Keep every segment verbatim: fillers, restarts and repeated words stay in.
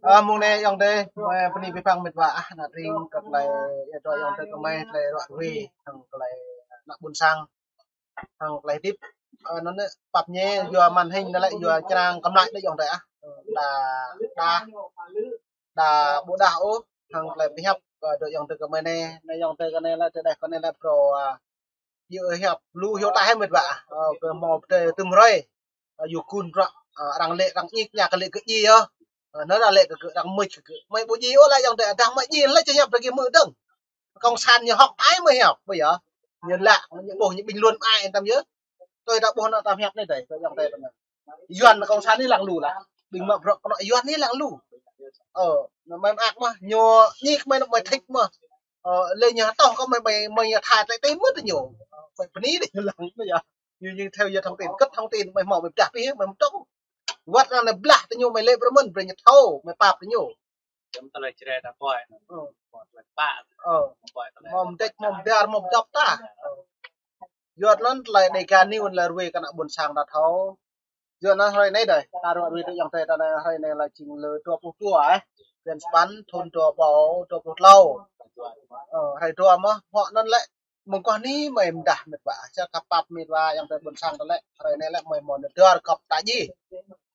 Ơ, mông anai ayŏng adơi, mơi bơni abih bang met wa ah, ană tring kơ tơlơi, yua dah ayŏng adơi kơmơi tơlơi ruă ruê, hăng tơlơi ană ƀôn sang, hăng tơlơi hơdip. Ơ, anŭn anai pap ñe, yua màn hình anai lĕ, yua črang kơmlai đôč ayŏng adơi ah. Đa, đa, đa ƀu đah ôh, hăng tơlơi pơhiăp, ơ, dah ayŏng adơi kơmơi anai, anai ayŏng adơi kơ anai lĕ, tơdah kơ anai lĕ pro, ơ, yua hiăp lu hiăp ta hai met wa ah. Ơ, kơ hmâo pơdơi tơm hrơi. Ơ, yua kun prăk, ơ, arăng lĕ arăng ñik ña kơ lĕ kơ djai yơh. Ơ, anŭn arăng lĕ kơ kơ arăng mưč kơ kơ. Mơi ƀu djai ôh lah ayŏng adơi, dah mơi djai lah čơ hiăp dah kơ mơi dơ̆ng. Kông san ñu hŏk ai mơi hiăp, ƀu yơh. Ñu lăk, ñu ƀuh, ñu ƀing luôn ai tam yơh. Tui ta ƀuh anŭn tam hiăp anai dơi, tui ayŏng adơi tơnă. Yuan kông san anai lăng lu lah. Ƀing mă prăk kơnŏ Yuan anai lăng lu. Ơ, anŭn mơi mơak mơh, ñu ñik mơi anŭn mơi thĭk mơh. Ơ, lĕ ñu tŏh kơ mơi, mơi, mơi ñu thai tơlơi tĭ mơ̆ tơ ñu. Mơi bơni đôč ñu lăng mơ̆ yơh. Ñu, ñu theo dõi thông tin, kơt thông tin, mơi hmâo mơi pơdah pih, mơi mơ̆ tŏng. Wăt arăng anai blah tơ ñu mơi lĕ brơ mơ̆n, brơi ñu thâo, mơi pap tơ ñu. Čăm tơlơi čơđai ta ƀuai. Ơ. Ƀuai tơlơi pă. Ơ. Ƀuai tơlơi. Mơ̆ mơdĕč, mơ̆ mơdar, mơ̆ mơdŏp ta. Ơ. Yua anŭn tơlơi Dega News lĕ ruai kơ ană ƀôn sang ta thâo. Yua anŭn hrơi anai dơi, ta ruă ruai tơ ayŏng adơi ta anai hrơi anai lĕ jing lơ dua pluh dua, ơ. Blan sapăn, thun dua rơbâo dua pluh klâo. Ơ, hrơi dua mơh, hŏk anŭn lĕ, mơguah anai mơi mơdah met wa, čă kơ pap met wa ayŏng adơi ƀôn sang ta lĕ, hrơi anai lĕ mơi hmâo nơdơr gŏp ta djai.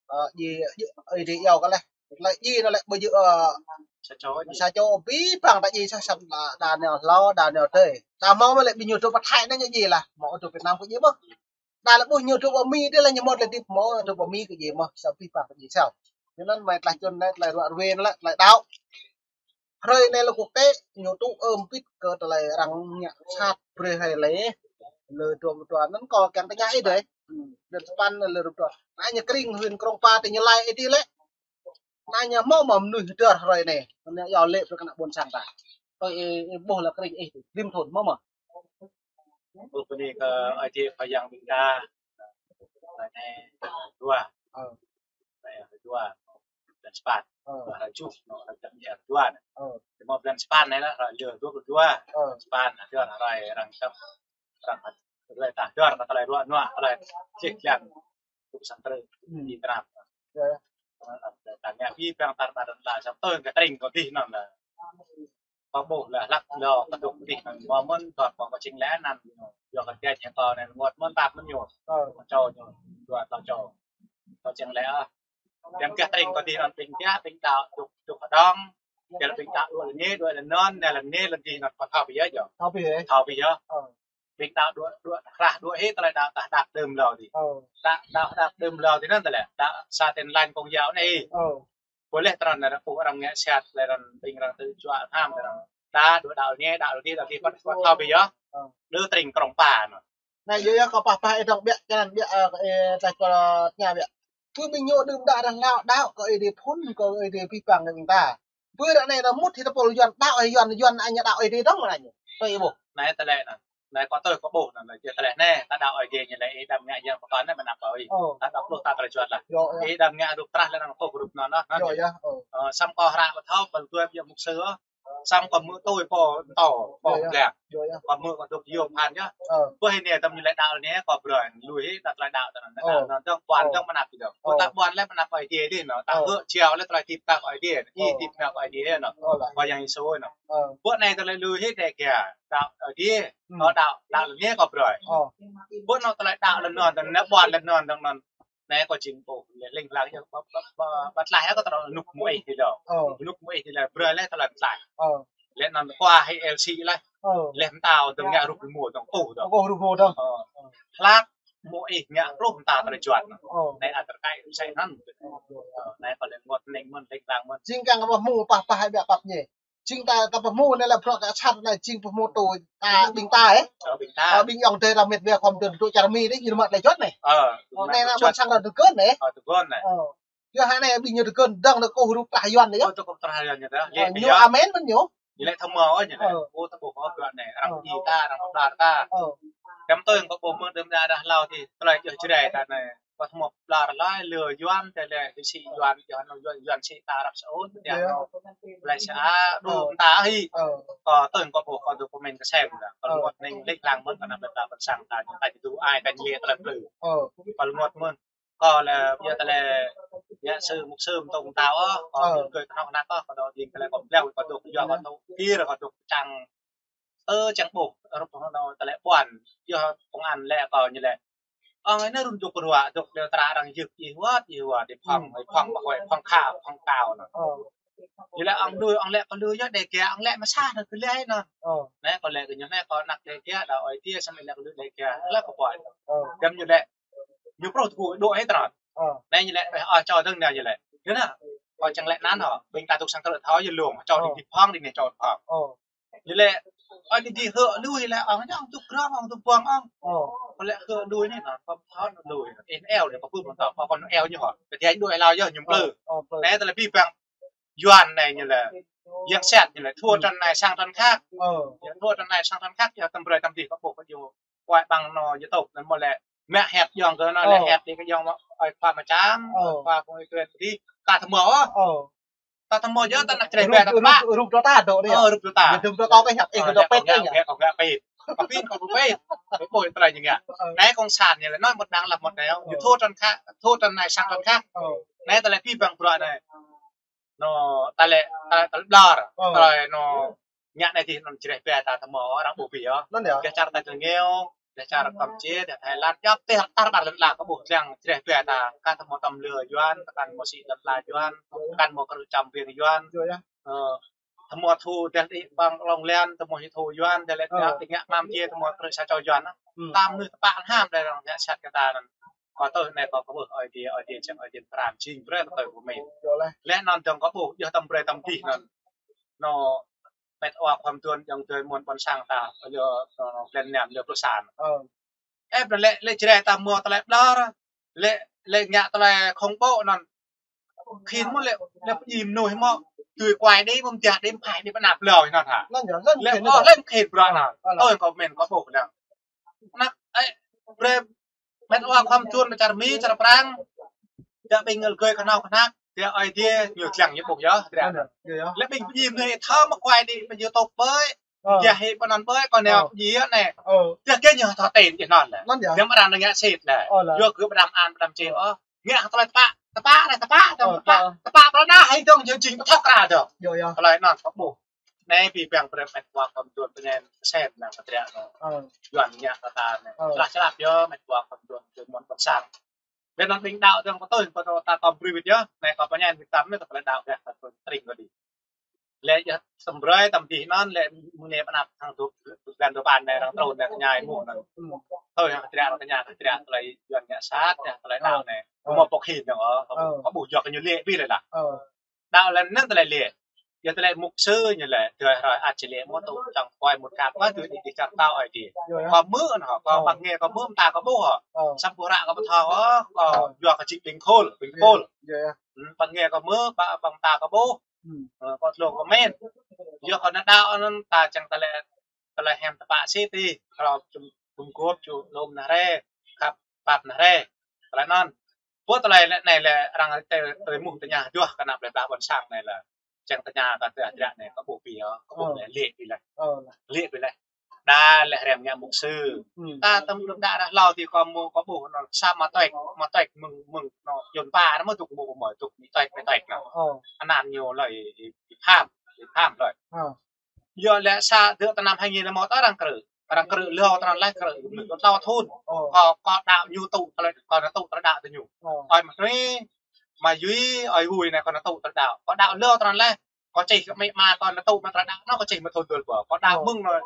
Ơ, djai, djai, ơi djai iâu kơ lĕ. Lĕ djai anŭn lĕ ƀu djơ̆, ơ, sa čô, sa čô abih bang ta djai sah sat, đa, đa nao hlâo, đa nao tơi. Đa hmâo mơi lĕ ƀing ñu dŏ pơ Thái anai ñu djai lah, hmâo dŏ Việt Nam kơ djai mơh. Đa lĕ ƀuh ñu dŏ pơ Mi dih lah ñu hmâo tơlơi hơdip hmâo dŏ pơ Mi kơ djai mơh, sa abih bang kơ djai sao. Yua anŭn mơi tơlơi čun anai, tơlơi ruă ruê anai lĕ, tơlơi đaŏ. Hrơi anai lĕ quốc tế, ñu tŭ ơm pit kơ tơlơi arăng ngă sat brơi hrơi lĕ. Lơ dua pluh dua anŭn kâo kiăng tơña ih dơi. Blan sapăn lơ dua pluh dua. Anai ñu kring huyện Krông Pa tơ ñu lai ih dih lĕ. Anai ñu hmâo mơnuih hơdơr hrơi anai. Anai yua lĕ brơi kơ ană ƀôn sang ta. Tui ih, ih ƀuh lĕ kring ih, rĭm thun hmâo mơ̆. Ƀuh bơni kơ Ơi Adai Khua Yang ƀing ta. Hrơi anai dua. Ơ. Hrơi dua. Blan sapăn. Ơ. Hrơi juh, hrơi juh anai. Ơ. Tơma blan sapăn anai lah, hrơi lơ dua pluh dua. Ơ. Sapăn, hrơi, hrơi arăng čăm. Arăng, hrơi ta hơdơr, tơlơi ruă nuă, tơlơi čih kiăng. Tŭ sang trơ. Ư. Di tơnap. Yơh. Ơ, ta ngă abih bang tar ƀar ta, sa tơl kơ tring kơ dih anŭn lah. Kơ ƀuh lah hlăk lŏ kơ dŏ dih anŭn mơ̆n, tơl kơ čing lĕ anŭn. Yua kơ kiăng ñu kơ anŭn rơngot mơ̆n pap mơ̆n ñu. Ơ. Kơ čô ñu, dua tơl čô. Kơ čing lĕ ah. Kiăng kơ tring kơ dih anŭn ƀing kiăng, ƀing đaŏ dŏ, dŏ kơ dong. Kiăng ƀing đaŏ dŏ lĕ anai, dŏ lĕ anŭn, anai lĕ anai, lĕ dih anŭn kơ thâo pih yơh. Thâo pih yơh. Thâo pih yơh. Ơ. Ƀing đaŏ dŏ, dŏ, krah dŏ hĭ tơlơi đaŏ ta hơdăp đưm hlâo dih. Ơ. Đaŏ, đaŏ hơdăp đưm hlâo dih anŭn tơlơi. Đaŏ sa Tin Lành Công giáo anai. Ơ. Ƀu lĕ tơrăn anai ƀuh arăng ngă sat, lĕ arăng ƀing arăng tŭ juă tham, arăng. Ta dŏ đaŏ anai, đaŏ dih, đaŏ dih, păt, păt thâo pih yơh. Ơ. Đơ tring Krông Pa anŭn. Anai yơh, yơh, kâo pah pah ih dŏng ƀiă, čang ƀiă, ơ, kơ ih tlaih kơ tơña ƀiă. Kơ ƀing ñu đưm đă arăng đaŏ, đaŏ kơ Ơi Adai phŭn, kơ Ơi Adai abih bang kơ ƀing ta. Ƀơi ră anai ta mŭt hĭ tơpul Yuan đaŏ, Yuan, Yuan anai ñu đaŏ Ơi Adai dơ̆ng mơ̆n anai. Tui ih ƀuh. Anai tơlơi anŭn. Anai kâo tui kâo ƀuh anŭn, anai tơlơi anai, ta đaŏ Ơi Adai ñu lĕ, ih đăm ngă yang pơkŏn anai mơnă pơ ih. Ơ. Ta đaŏ pluh ta tơlơi juăt lah. Yơh, yơh. Ih đăm ngă rup trah lĕ anŭn kơ grup anŭn, anŭn. Yơh, yơh, ơ. Ơ, samơ̆ kâo hră ƀu thâo, ƀu tui ƀiă mục sư ôh. Samơ̆ kâo hmư̆ tui pô, pô, pô pơblang. Yơh, yơh. Kâo hmư̆ kâo dŏ yôm phan yơh. Ơ. Ƀơi anai tơm ñu lĕ đaŏ anai, kâo brơi lui hĭ ta tơlơi đaŏ ta anŭn. Ơ. Đaŏ anŭn dơ̆ng ƀuăn dơ̆ng mơnă pih dơ̆ng. Ơ. Ƀu ta ƀuăn lĕ mơnă pơ Ơi Adai dih anŭn. Ta hơ̆k jao lĕ tơlơi hơdip ta kơ Ơi Adai. Ih hơdip ta kơ Ơi Adai anŭn. Ơ. Kơ Yang Yêsu anŭn. Ơ. Ƀơi anai tơlơi lui hĭ dêh kiăng. Đaŏ Ơi Adai. Ư. Kâo đaŏ, đaŏ lĕ anai kâo brơi. Ơ. Ƀơi anŭn tơlơi đaŏ lĕ anŭn, tơlơi ƀuăn lĕ anŭn, dơ̆ng anŭn. Anai kâo jing ƀuh lĕ ling lang yơh, ƀă, ƀă, ƀă, ƀă tlaih yơh kâo tơlơi rơnŭk mơ̆ng ih dih dơ̆ng. Ơ. Rơnŭk mơ̆ng ih dih lĕ brơi lĕ tơlơi tlaih. Ơ. Lĕ anŭn kâo hĭ L C lĕ. Ơ. Lĕ mơtao dơ̆ng ngă rup rơmô dơ̆ng tuh dơ̆ng. Ơ, rup rơmô dơ̆ng. Ơ. Hlak mơ̆ng ih ngă rup mơtao tơlơi juăt. Ơ. Anai adrơi kâo sĕ anŭn. Ơ, anai kâo lĕ rơngot hơning mơ̆n, ling lang mơ̆n. Jing kiăng kâo pơhmư̆ pah pah ƀiă pap ñe. Jing ta, ta pơhmư̆ anai lĕ bruă kơ sat anai jing pơhmư̆ tui ta ƀing ta, ơ. Ơ, ƀing ta. Ơ, ƀing ayŏng adơi ta met wa khŏm dơ̆ng dŏ čar Mi dih, ñu mă tơlơi juăt anai. Ơ, anai ană ƀôn sang ta tơgŭn anai. Ơ, tơgŭn anai. Ơ. Yua hă anai ƀing ñu tơgŭn dơ̆ng anai kơ rup trah Yuan anai yơh. Ơ, kơ rup trah Yuan anai dah. Ơ, ñu amen mơ̆n ñu. Ñu lĕ thâo mơ̆ ôh ñu lĕ. Ơ. Ơ, ta ƀuh kơ bruă anai, arăng ƀu djai ta, arăng ƀu đar ta. Ơ. Tơm tui kâo ƀuh mơ̆ng đưm đă đah hlâo dih, tơlơi čih čơđai ta anai. Kâo thâo mơ̆ ƀlŏr laih, lơ Yuan, tơlơi lĕ, sĭ Yuan, Yuan, Yuan, Yuan sĭ ta Arab Saudi, Yuan, Malaysia, đu ta hĭ. Ơ. Kâo tui kâo ƀuh, kâo dŏ pơmĭn kơsem dah. Kâo rơngot hơning ling lang mơ̆n, kâo anăm ƀĕ ta ƀôn sang ta, ñu ta či dŏ ai, ta ñu lĕ tơlơi plư. Ơ. Kâo rơngot mơ̆n. Kâo lĕ, ƀiă tơlơi, Yă sư mục sư mtông mtao ôh, kâo Ơ. Gơ̆ kơnơ̆ng kơnăk ôh, kâo dŏ ding tơlơi kâo bleo, kâo dŏ yua, kâo dŏ pir, kâo dŏ čang. Ơ, čang ƀuh, rup hơnô tơlơi ƀuăn, yua công an lĕ kâo ñu lĕ. Ong anai run dŏ kơruă, dŏ lĕ tơra arăng yơk, ih wơ̆t, ih wơ̆t, ih phŏng, ih phŏng, ƀă huai, phŏng kha, phŏng kao anŭn. Ơ. Ñu lĕ ong lui, ong lĕ kơ lui yơh, đe kia, ong lĕ mơsa anŭn kơ lĕ anŭn. Ơ. Anai kâo lĕ kơ ñu, anai kâo anăk đe kia, đa ơi tia, samơ̆ lĕ kơ lui đe kia, lĕ kâo ƀuăn. Ơ. Đăm ñu lĕ, ñu pruh tơgŭ dŏ hĭ tơnăn. Ơ. Anai ñu lĕ, ơ, ơ, čô dơ̆ng anai ñu lĕ. Ñu anŭn, kâo čang lĕ anŭn hŏ, ƀing ta dŏ sang krư̆ thâo yơh lông, čô Ơ. Đĭ đĭ phŏng, đĭ anai čô phŏng. Ơ. Ñu lĕ, ơ, đĭ đĭ hơ̆ lui lĕ, ong, ong dŏ grong, ong dŏ buang, ong. Ơ. Kâo lĕ hơ̆ lui anai, kâo thâo lui, in eo lĕ, kâo ƀu ƀuh tơ̆, kâo kơ eo ñu hŏ. Kơ dia đuaĭ lao yơh, ñu Ơ, plư. Ơ, plư. Anai tơlơi abih bang Yuan anai ñu lĕ, yang sat ñu lĕ, thua Ơ. Trăn anai sang trăn khác. Ơ. Yua thua trăn anai sang trăn khác, yua tăm brơi tăm dih kâo ƀuh kơ ñu. Kuai ƀăng anŭn ñu tŭk, anŭn mơ̆ lĕ, mă hĕt yŏng kơ anŭn lĕ Ơ. Hĕt đĭ kơ yŏng mơ̆, ơi khua mơčăm, Ơ. Khua kơ ơi kơ dih, ka tơmơ ôh. Ơ. Ta tơmơ yơh, ta anăk čreh bĕ, ta tơpă. Rup, rup, rup dŏ ta dŏ đih. Ơ, rup dŏ ta. Ñu dŏ ta kâo kơ hĕt, ih kơ dŏ pĕt kơ ñu. Kâo ngă pĕt. Kâo pĭn, kâo pĭn. Kâo ƀuh tơlơi ñu ngă. Ơ. Anai cộng sản ñu lĕ nói một đằng làm một nẻo. Ñu Ơ. Thua trăn khác, thua trăn anai sang trăn khác. Ơ. Anai tơlơi abih bang bruă anai. Anŭn, tơlơi, tơlơi, tơlơi ƀlŏr. Ơ. Tơlơi anŭn, ngă anai dih anŭn čreh bĕ ta tơmơ arăng ƀuh bĭ yơh. Anŭn yơh. Dêh čar ta čơngeo, dêh čar Campuchia, dêh Thái Lan, djŏp dêh tar ƀar lŏn ala kâo ƀuh jang čreh bĕ ta, ka tơmơ tăm lơ Yuan, ka tơmơ sĭ lŏn ala Yuan, ka tơmơ krư̆ čăm ƀing Yuan. Yơh, yơh. Ơ, tơmơ thu dêh đĭ ƀăng lông lan, tơmơ hĭ thu Yuan, dêh lĕ Ơ. Dêh đĭ ngă mam jê, tơmơ krư̆ sa čô Yuan. Hmm. Tam nư tơpă ham đơi arăng ngă sat kơ ta anŭn. Kâo tui anai kâo kơ ƀuh ơi dih, ơi dih čang ơi dih pran jing brơi kơ tui kơ mĭn. Yơh lĕ. Lĕ anŭn dơ̆ng kâo ƀuh, yua tăm brơi tăm dih anŭn. Anŭn, mĕt wa khua mduôn ayŏng adơi mơnuih ƀôn sang ta, yua, ơ, blen năm, yua pluh sa. Ơ. Ơ, lĕ, lĕ čreh ta mơ̆ tơlơi ƀlŏr, lĕ, lĕ ngă tơlơi khŏng ƀô̆ anŭn. Khĭn mơ̆ lĕ, lĕ pơjing mơnuih mơ̆, tui kuai đĭ, mơ̆ mơdiah đĭ, mơphai đĭ, ƀơi anăp ƀlŏr anŭn hă. Anŭn yơh, anŭn lĕ, khĭn ơ, yơh. Lĕ khĭn bruă anŭn. Ơ, lă. Tui kâo mĭn kâo ƀuh anŭn. Anăk, ơ, brơi mĕt wa khua mduôn čar Mi, čar Prang. Djă ƀing ngă gơ̆ kơnơ̆ng kơnăk, djă ơi dih ñu čang ñu ƀuh yơh, djă. Anŭn, yơh, yơh. Lĕ ƀing pơjing mơnuih thâo mơ̆ kuai đĭ, ƀing ñu tŭk ƀơi. Ơ. Djă hĭ ƀơi anŭn ƀơi, kâo nao Ơ. Pơjing anai. Ơ. Djă kơ ñu thâo tin dih anŭn lĕ. Anŭn yơh. Djă mơ̆ arăng ngă sĭt lĕ. Ơ, lă. Yua kơ ƀơi anăp an, ƀơi anăp čê Ơ. Ôh. Ngă tơlơi tơpă, tơpă anai, tơpă, Ơ, tơpă, tơpă. Tơpă, tơpă, tơpă, anai, hĭ dơ̆ng jing jing pơthâo kra dơ̆ng. Yơh, yơh. Tơlơi anŭn kâo ƀuh. Anai abih bang brơi mĕt wa khua mduôn pơnen sen anŭn kơ triă anŭn. Ơ. Yuan ngă kơ ta anai. Ơ. Lah čơlăp yơh mĕt wa khua mduôn, mơnuih ƀôn sang. Ƀơi anŭn ƀing đaŏ dơ̆ng kơ tui, kơ ta tơm brơi wĭt yơh. Anai kâo pơñen wĭt tăm anai tơlơi đaŏ ƀĕ kơ tui tring kơ đĭ. Lĕ yơh tăm brơi tăm dih anŭn lĕ mơ̆ng anai pơ anăp hăng dua, dua blan dua blan anai arăng trŭn anai tơña mơ̆ng anŭn. Hmm. Tui hăng kơ triă arăng tơña kơ triă tơlơi Yuan ngă sat, tơlơi đaŏ anai. Ơ. Mơ̆ pơkhin dơ̆ng ôh, Ơ. Kâo ƀuh yua kơ ñu lĕ ƀĭ lĕ lah. Ơ. Đaŏ lĕ anŭn tơlơi lĕ. Yua tơlơi mục sư ñu lĕ, tơlơi hrơi ăt či lĕ mơ̆ tŭ čang kuai mŭt kăp, wah tui đĭ čar tao ai đĭ. Yơh, yơh. Kâo hmư̆ anŭn, kâo Ơ. Păng nghe kâo hmư̆ mơta kâo ƀuh hŏ. Ơ. Samơ̆ ƀu ră kâo pơthâo hŏ, kâo Ơ. Yua kơ jing ƀing khul, ƀing Yơh, khul. Yơh, yơh. Hmm, păng nghe kâo hmư̆, păng, păng mơta kâo ƀuh. Hmm. Ơ, kâo tlông kâo mĭn. Yua kơ anŭn đaŏ anŭn ta čang tơlơi, tơlơi hiam tơpă sĭt đĭ. Kâo čum, čum gŏp ču lŏm nah rai, khăp pap nah rai. Tơlơi anŭn. Ƀuh tơlơi lĕ anai lĕ arăng tơ, tơ mŭt tơña duah kơ anăp lĕ ƀlŏr ƀôn sang anai lĕ. Čang tơña kơ tơlơi triă anai kâo ƀuh ƀĭ yơh, kâo ƀuh Ơ. Lĕ, lĕ ƀĭ lĕ. Ơ. Lĕ ƀĭ lĕ. Đa lĕ hrăm ngă mục sư. Hmm. Ta tơm đưm đă đah hlâo ti kâo mơ̆ kâo ƀuh anŭn sa mă tuek, mă tuek mơ̆ng, mơ̆ng anŭn Yuan pă anŭn mơ̆ dŏ mơ̆, mơ̆ dŏ mă tuek, mă tuek anŭn. Ơ. Anăn ñu lơi ih, ih pham, ih pham lơi. Ơ. Yua lĕ sa dơ̆ tơ năm hai nghìn lẻ một arăng krư̆. Arăng krư̆ lơ tơnăn lĕ krư̆, mơnuih kâo tlâo thŭn. Ơ. Kâo, kâo đaŏ ñu tŭ, kâo lĕ, kâo nao tŭ tơlơi đaŏ tơ ñu. Ơ. Ơi mă Ri, mă Yuy, ơi Hui anai kâo nao tŭ tơlơi đaŏ. Kâo đaŏ lơ tơnăn lĕ, kâo čih kơ amĭ ama kâo nao tŭ mă tơlơi đaŏ anŭn, kâo čih mă thŭn dua rơbâo. Kâo đaŏ Ơ. Mơ̆ng anŭn,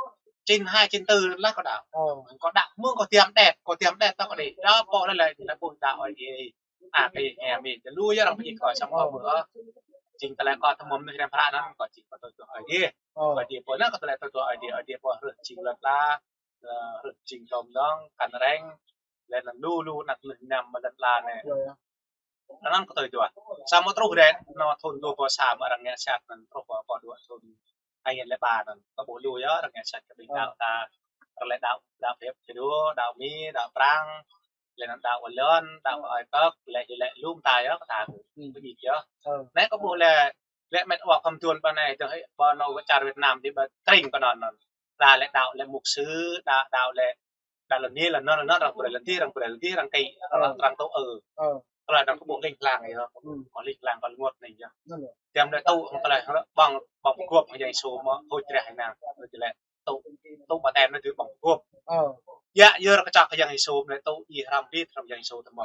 chín hai chín tư lĕ kâo đaŏ. Ơ. Kâo đaŏ mơ̆ng kâo tiăm đet, kâo tiăm đet tơ kâo đĭ. Đaŏ pô lĕ lĕ, lĕ ƀuh đaŏ ơi Ri. Ă, kơ ih hĕ mĭn, tơlơi yơh arăng pơjing kâo samơ̆ kâo Ơ. Ƀuh ôh. Jing tơlơi kâo tơmom mơnuih hrăm hră anŭn, kâo jing kâo tui tui ơi Ri. Ơ. Ơi Ri pô anŭn kơ tơlơi tui tui ơi Ri, ơi Ri pô hrih jing lŏn ala, ơ, hrih jing tơm dong, kăn reng, lĕ anŭn lu lu anăk mơnuih năm mơ̆ lŏn ala anai. Yơh, yơh. Anŭn kơ tui tui. Samơ̆ truh rai anŭn thŭn dua rơbâo sa mơ̆ arăng ngă sat anŭn truh pơ, pơ dua thŭn hai nghìn lẻ ba anŭn. Kâo ƀuh lu yơh arăng ngă sat kơ ƀing Ơ. Đaŏ ta, arăng lĕ đaŏ, đaŏ Philip Čơđô, đaŏ Mi, đaŏ Prang, lĕ anŭn đaŏ Wallon, đaŏ Ơi Kơk, lĕ, lĕ lu mơta yơh, kơ ta kơ. Hmm. Pơjing yơh. Ơ. Anai kâo ƀuh lĕ, lĕ mĕt wa khua mduôn ƀă anai dơ̆ng hĭ, ƀơi anŭn čar Việt Nam đĭ ƀă tring kơ anŭn anŭn. Đa lĕ đaŏ lĕ mục sư, đa, đaŏ lĕ, đaŏ lĕ anai lĕ anŭn, anŭn arăng brơi lĕ dih, arăng brơi lĕ dih, arăng kĭ, Ơ. Arăng, arăng tŭ ư. Ơ. Tơlơi anŭn kơ ƀuh ling lang yơh. Kơ ling lang kơ rơngot anai yơh. Tơlơi tŭ, tơlơi ƀơ̆ng, ƀơ̆ng pơgop Yang Yêsu mơ̆ hơč reh anai. Tơlơi tŭ, tŭ ƀaptem anai tui ƀơ̆ng pơgop. Yă, yơh kơčŏk kơ Yang Yêsu anai tŭ ih hrăm ƀĭt, hrăm Yang Yêsu tơmơ̆.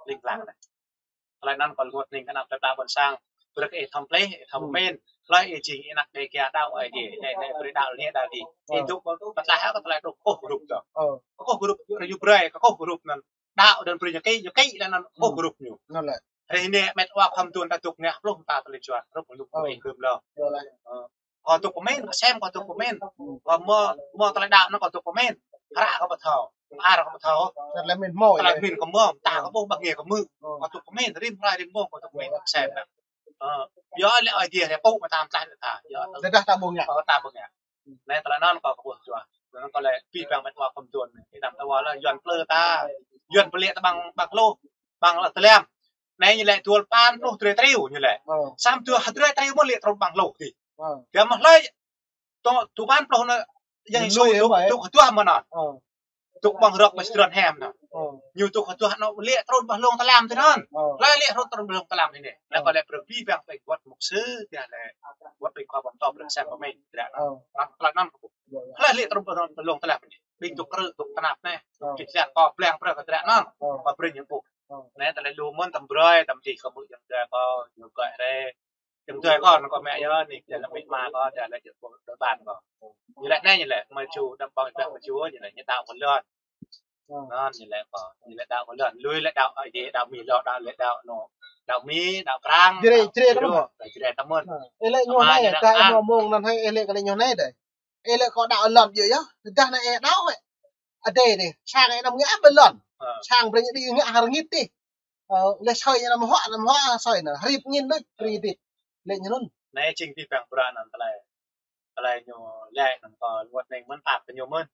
Ling lang anai. Tơlơi anŭn kơ rơngot anai kơ anăp tơpă ƀôn sang. Brơi kơ ih thom plih, ih thom pơmĭn. Tơlơi ih jing ih anăp Dêga đaŏ Ơi Adai, anai, anai brơi đaŏ lĕ đaŏ dih. Ih dŏ ƀơ̆ng, ƀơ̆ng tơlơi hă kơ tơlơi dŏ kơkuh hrup dŏ. Kơkuh hrup, rơyup brơi, kơkuh hrup anŭn. Đaŏ dan brơi ñu kĭ, ñu kĭ lĕ anŭn kơkuh hrup ñu. Anŭn lĕ. Hrơi anai met wa khŏm tuan ta dŏ ngă pluh mơta tơlơi juăt, hrup hrup ih hrup lŏ. Kơ dŏ pơmĭn, kơ sem kơ dŏ pơmĭn. Kơ mơ̆, mơ̆ tơlơi đaŏ anŭn kơ dŏ pơmĭn. Hră kơ ƀu thâo, ar kơ ƀu thâo. Tơlơi mĭn kơ mơ̆, ta kơ ƀuh ƀăng ngă kơ mơ̆. Kơ dŏ pơmĭn, rĭm hrơi rĭm mông kơ dŏ pơmĭn, sem. Yua lĕ Ơi Adai rai pŭ mơtam tlaih ta. Yua tơdah ta ƀuh ngă. Ơ, ta ƀuh ngă. Anai tơlơi anŭn kơ kơ ƀuh juăt. Anŭn kơ lĕ abih bang met wa khŏm tuan. Ih dăm tơ wa lĕ Yuan plư ta. Yuan pơlĕ ta ƀăng, ƀăng lu. Ƀăng lĕ tơlĕm. Anai ñu lĕ dua păn pluh drơi triu ñu lĕ. Sam dua drơi triu mơ̆ lĕ trŭn ƀăng lu dih. Tơdah mơ̆ hlơi tŭ, tŭ păn pluh anŭn Yang Yêsu tŭ, tŭ hơduah mơ̆n anŭn. Tŭ ƀơ̆ng rơ̆k ƀơi sơdrŏn hiam anŭn. Ñu tŭ hơduah anŭn lĕ trŭn ƀơi hlŏng tơlăm tui anŭn. Hlơi lĕ trŭn, trŭn ƀơi hlŏng tơlăm anai. Anŭn kơ lĕ brơi abih bang ƀing wơ̆t mục sư, tơdah lĕ wơ̆t ƀing khua pơtô brơi sem pơmĭn, tơlơi anŭn. Tơlơi anŭn kơ ƀuh. Hlơi lĕ trŭn ƀơi hlŏng tơlăm anai. Ƀing dŏ krư̆, dŏ tơnap anai. Kơ tơlơi kơ pơblang brơi kơ tơlơi anŭn. Kơ brơi ñu ƀuh. Anai tơlơi lu mơ̆n tăm brơi, tăm dih kơ mơ̆ Yang Adai kơ ñu gơ̆ rai. Yang Adai kơ anŭn kơ mĕ yơh anai, tơlơi mĕ ma kơ, tơlơi jơ̆ pô đơ ban kơ. Ñu lĕ anai ñu lĕ, mơču, đăm ƀơ̆ng ƀơ̆ng mơču, ñu lĕ ñu đaŏ kơ lŏn. Anŭn ñu lĕ kơ, ñu lĕ đaŏ kơ lŏn. Lui lĕ đaŏ Ơi Adai, đaŏ Mi lŏ, đaŏ lĕ đaŏ anŭn. Đaŏ Mi, đaŏ Prang, Jrai, đaŏ Jrai Jrai, tơmơ̆n. Jrai tơmơ̆n. Ih lĕ ñu anai, ñu đaŏ ta ih mơ̆ng anŭn hai, ih lĕ kơ lĕ ñu anai dih. Ih lĕ kơ đaŏ lŏn djơ̆ yơh. Tơdah anai ih đaŏ wĕ. Adai dih, sang ih năm ngă ƀơi lŏn. Sang brơi ñu đĭ ngă hăng rơngit dih. Ơ, lĕ soi ñu năm huă, năm huă soi anŭn. Hrip ngin đôč, hrip dih. Lĕ ñu anŭn. Anai jing abih bang bruă anŭn tơlơi. Tơlơi ñu lĕ anŭn kơ rơngot anai mơ̆n pap kơ ñu mơ̆n.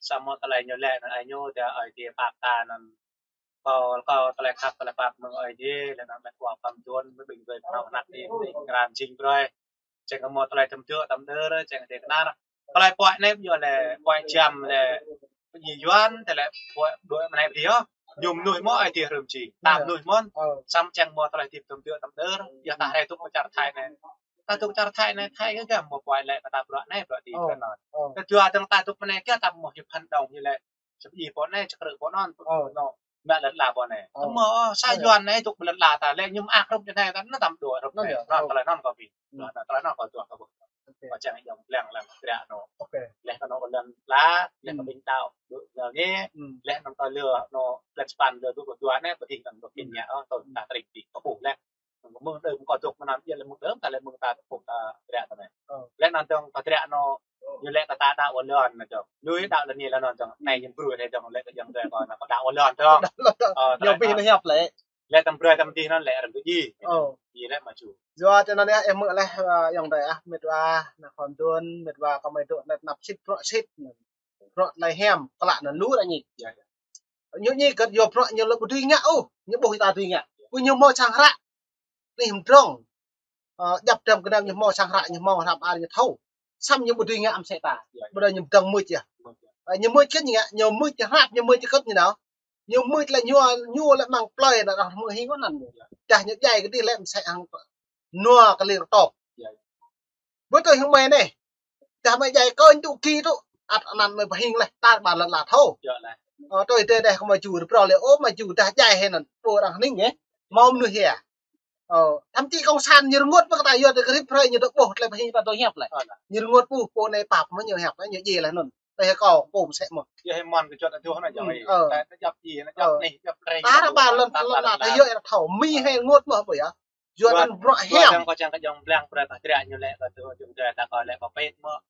Samơ̆ tơlơi ñu lĕ anŭn ai ñu dah Ơi Adai pap ta anŭn. Kơ, kơ tơlơi khăp, tơlơi pap mơ̆ng Ơi Adai, lĕ anŭn met wa khŏm tuan, mơ̆ ƀing gơ̆ kơnơ̆ng anăp dih, ƀing krăn jing brơi. Čang kơ mơ̆ tơlơi tơm tơ̆, tơm đơr, čang kơ tơnap. Tơlơi puai anai yơh lĕ, puai jăm lĕ, pơñi Yuan, tơlơi puai dŏ mơnai bri yơh. Ñu mơnuih mơ̆ Ơi Adai rơm jing. Ta mơnuih mơ̆n. Samơ̆ čang mơ̆ tơlơi tơm tơ̆, tơm đơr, yơh ta rai dŏ pơ čar Thái anai. Ta dŏ čar Thái anai, Thái kơ gah mơ̆ puai lĕ kơ ta bruă anai, bruă dih kơ anŭn. Kơ dua dơ̆ng ta dŏ mơnai kơ ta mơ̆ hiăp hăn dong ñu lĕ. Čơp ih pô anai, čơkrư̆ pô anŭn, pô anŭn. Mă lŏn la pô anai. Tơmơ̆, ơ, sa Yuan anai dŏ ƀơi lŏn la ta, lĕ ñu mơak hrup ñu anai, ta anŭn tăm dŏ hrup anai. Anŭn tơlơi anŭn kơ ƀing. Anŭn tơlơi anŭn kơ dua kơ ƀuh. Kơ čang ayŏng blang lăng tơdruă anŭn. Lĕ kơ anŭn lŏn la, lĕ kơ ƀing đaŏ dŏ ngă anai, lĕ anŭn kơ lơ anŭn lŏn span lơ dŏ kơ dua anai, pơdih kơ anŭn dŏ kin ngă, ơ, tơl ta tring dih kơ ƀuh lĕ. Mơ̆ng đưm kơ dŏ mơnam, yơh lĕ mơ̆ng đưm ta lĕ mơ̆ng ta tơpŭk ta tơdruă ta anai. Lĕ anŭn dơ̆ng ta tơdruă anŭn, ñu lĕ kơ ta đaŏ wơ̆t lŏn anŭn dơ̆ng. Lui đaŏ lŏn anai lŏn anŭn dơ̆ng. Anai ñu brơi anai dơ̆ng, lĕ kơ Yang Adai kơ anŭn kơ đaŏ wơ̆t lŏn dơ̆ng. Ơ, tơlơi anŭn. Lĕ tăm brơi tăm dih anŭn lĕ rơngot dih. Ñu lĕ mă ču. Yua tơ anŭn yơh, ih mơ̆ lĕ, ơ, Yang Adai ah, met wa, ană khŏm tuan, met wa kơ mơi dŏ anai tơnap sĭt, bruă sĭt. Bruă tơlơi hiam, klă anŭn lu ră ñi. Ñu ñi kơ yua bruă ñu lĕ ƀu dưi ngă ôh, ñu ƀuh ta dưi ngă. Kơ ñu hmâo sang hră. Anih mơdrŏng. Ơ, djăp dăm kơnăm ñu hmâo sang hră, ñu hmâo hră ar ñu thâo. Samơ̆ ñu ƀu dưi ngă mơsĕ ta. Ƀôdah ñu pơdơ̆ng mưč yơh. Ơ, ñu mưč kơ ñu ngă, ñu mưč hră, ñu mưč kơ ñu nao. Ñu mưč lĕ ñu, ñu lĕ mơ̆ng plơi anŭn, arăng hmư̆ hing kơ anŭn. Dah ñu djai kơ dih lĕ mơsĕ hăng nua kơ lir tŏk. Ƀu tui hăng mơi anai. Dah mơi djai kơ ñu tŭ ki tŭ. Ăt anăn mơi pơhing lĕ, tar ƀar lŏn la thâo. Ơ, tui tơ dah kơ mơi ču rơbrâo lĕ, ơ, mơi ču dah djai hĭ anŭn. Pô arăng hning yơh. Hmâo mơnuih yơh. Ơ, thậm chí cộng sản ñu rơngot mơ̆ kơ ta yua tơ kơ rĭm hrơi ñu dŏ ƀuh tơlơi pơhing ta dŏ hiăp lĕ. Ñu rơngot ƀuh pô anai pap mơ̆ ñu hiăp, ñu djai lĕ anŭn. Tơ hĭ kâo pô mơsĕ mơ̆. Yơh hĭ mơ̆n kơ čuăt aduh anŭn jong ih. Tar ƀar lŏn, lŏn la thâo yơh thâo. Mi hĭ rơngot mơ̆ ƀu yơh. Yua anŭn bruă hiam. Kơ čang kơ ayŏng blang brơi ta tơdruă ñu lĕ kơ tơ ayŏng dơi ta kơ lĕ kơ pet mơ̆.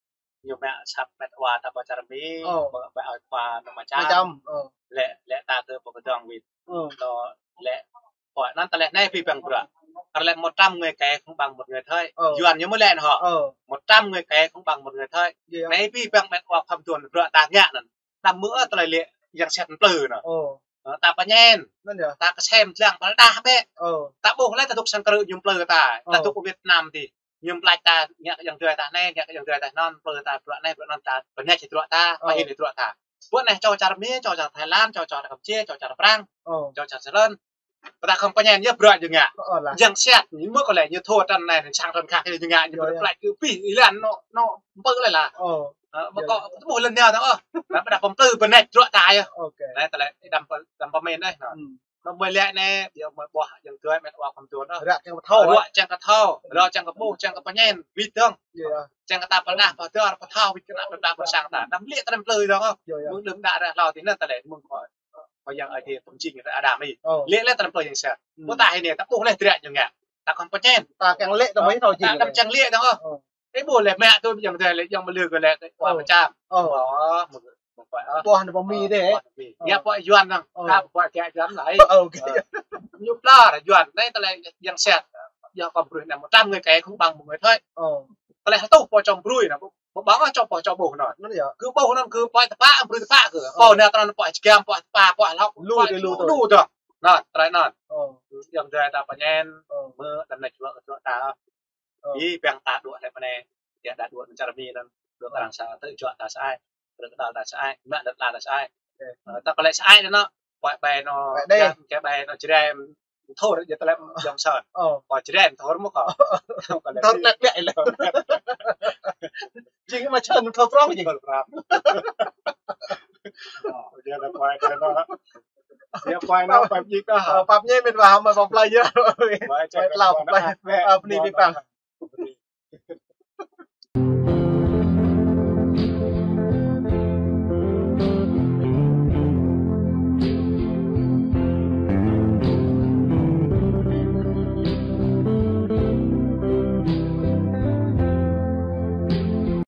Ñu mă săp met wa ta pơ čar Mi, pơ, pơ ơi khua anŭn mơčăm. Lĕ, lĕ ta kơ pơ kơdŏng wĭt. Lĕ, pơ anŭn tơlơi anai abih bang bruă. Kơ lĕ một trăm người kẻ không bằng một người thầy. Yuan ñu mơ̆ lĕ hŏ. Một trăm người kẻ không bằng một người thầy. Anai abih bang met wa khŏm tuan bruă ta ngă anŭn. Ta mơ̆ tơlơi lĕ yang sĕt plư anŭn. Ơ, ta pơñen. Ta kơsem dlăng pơldah bĕ. Ta ƀuh lĕ ta dŏ sang krư̆ ñu plư ta. Ta dŏ Việt Nam dih. Ñu plăč ta ngă kơ ayŏng dơi ta anai, ngă kơ ayŏng dơi ta anŭn, plư ta bruă anai, bruă anŭn ta pơñen či bruă ta, pơhil či bruă ta. Ƀu anai čô čar Mi, čô čar Thái Lan, čô čar Kampuchia, čô čar Prang, čô čar Sri Lanka. Pơtă khŏm pơñen yơh bruă ñu ngă. Ơ, lah. Yang siat, ñu mơ̆ kơ lĕ ñu thâo tran anai, sang thôn khác ñu ngă, ñu ƀu plăi kơ pih, ih lăng nô, nô, mpơ lĕ lah. Ơ, ƀu kơ, ƀu lăn nao tơ, ơ. Lah, pơtă pơmplư pơnĕt bruă ta yơh. Anai, tơlơi, đăm pơ-, đăm pơmĭn anai, nô. Nô, mơi lĕ anai, yơh mơi ƀuh, yang tuai, met wa khŏm tuai, nô. Ră čang kơ thâo, ră čang kơ thâo, ră čang kơ ƀuh, čang kơ pơñen, wĭt dơ̆ng. Čang kơ ta pơdah, pơdah, pơthâo, wĭt kơ ta pơdah pơsang ta. Đăm lĕ tơlơi plư dơ̆ng, ơ. Mơ̆ng đưm đă ră hlâo tui anŭn tơlơi, mơ̆ng kơ Khua Yang Aê Diê pơjing kơ Adam ih. Lĕ lĕ tơlơi plư yang sa. Ƀu ta hĭ anai, ta ƀuh lĕ dră ñu ngă. Ta khŏm pơñen. Ta kiăng lĕ tơ mơi thâo jing. Ta đăm čang lĕ dơ̆ng. Ih ƀuh lĕ mă tui yang dêh lĕ yang mơlư kơ lĕ wa pơčam. Ơ. Ƀuh anai pơ Mi dêh. Ƀuh anai pơ Mi. Ngă pơ Yuan dơ̆ng. Ka pơ kơ Yuan laih. Ñu pla Yuan anai tơlơi yang sa. Yua kơ bruă anai một trăm người kẻ không bằng một người thôi. Tơlơi hơtuh pơ čong bruă anai. Ƀu ƀơ̆ng ôh čô pô čô ƀuh anŭn. Anŭn yơh. Kơ ƀuh anŭn kơ pơhiăp tơpă, brơi tơpă kơ. Pô anai tơlơi pơhiăp čơkăm, pơhiăp tơpă, pơhiăp hlŏk, lu, pơhiăp lu, lu, lu dơ̆ng. Anŭn, tơlơi anŭn. Yang dêh ta pơñen, mơ̆ đăm anai čuă, čuă ta. Ih, ƀing ta dŏ lĕ mơ̆n anai. Yua ta dŏ čar Mi anŭn. Dŏ arăng sa, tơ čuă ta sa ai. Tơ kơdal ta sa ai. Mă đơ̆t la ta sa ai. Ơ, ta kơ lĕ sa ai anŭn. Pơhiăp ƀai anŭn, pơhiăp ƀai anŭn, Jrai, thâo ră jĕ tơlơi yang sa. Ơ. Pơhiăp Jrai thâo mơ̆ kơ. Thâo lĕ lĕ lĕ. Jing mă čăn thâo prong jing. Thâo prong. Ơ, yua lĕ pơhiăp anŭn. Yua pơhiăp anŭn, pơhiăp jing kơ. Ơ, pơhiăp anai met wa, mơi pơplai yơh. Pơhiăp čăn pơplai. Ơ, bơni ƀing ta.